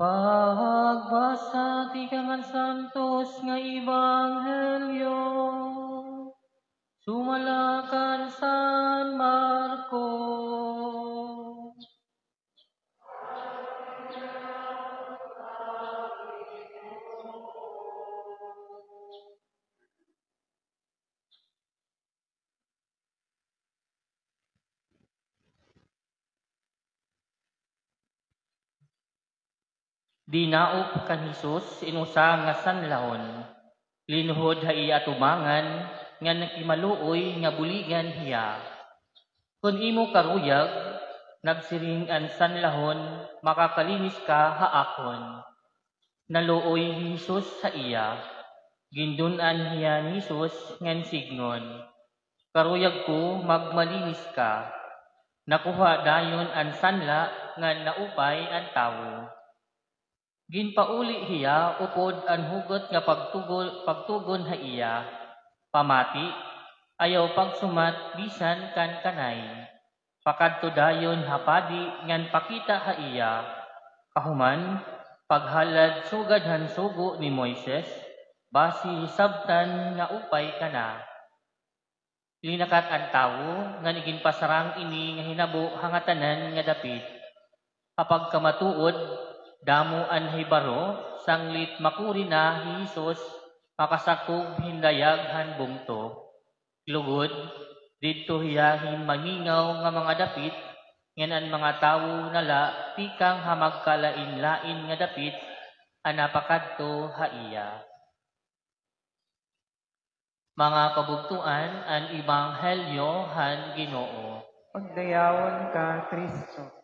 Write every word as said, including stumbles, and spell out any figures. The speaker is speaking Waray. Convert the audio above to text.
Pagbasa tikang han Santos nga Ebanghelyo sumala kan San Marcos. Dinaop kan Jesus in usa nga sanlahon, linhod ha iya atubangan nga nakimaluoy nga buligan hiya. Kon imo karuyag, nagsiring an sanlahon, makakalinis ka ha akon. Naluoy hi Jesus ha iya. Gindun-an hiya ni Jesus ngan sidngon, "Karuyag ko, magmalinis ka." Nakuha dayon an sanla ngan naupay an tawo. Ginpauli hiya upod an hugot nga pagtugo-, pagtugon ha iya, "Pamati, ayaw pagsumat bisan kan kanay. Pakadto dayon ha padi ngan pakita ha iya. Kahuman, paghalad sugad han sugo ni Moises, basi hisabtan nga upay ka na." Linakat an tawo ngan iginpasarang ini nga hinabo ha ngatanan nga dapit. Ha pagkamatuod, damo an hibaro, sanglit makuri na hi Jesus makasakob hin dayag han bungto. Lugod, didto hiya hin mamingaw nga mga dapit, ngan an mga tawo na la tikang ha magkalainlain nga dapit an napakadto ha iya. Mga kabugtoan, an Ebanghelyo han Ginoo. Pagdayawon ka, Kristo.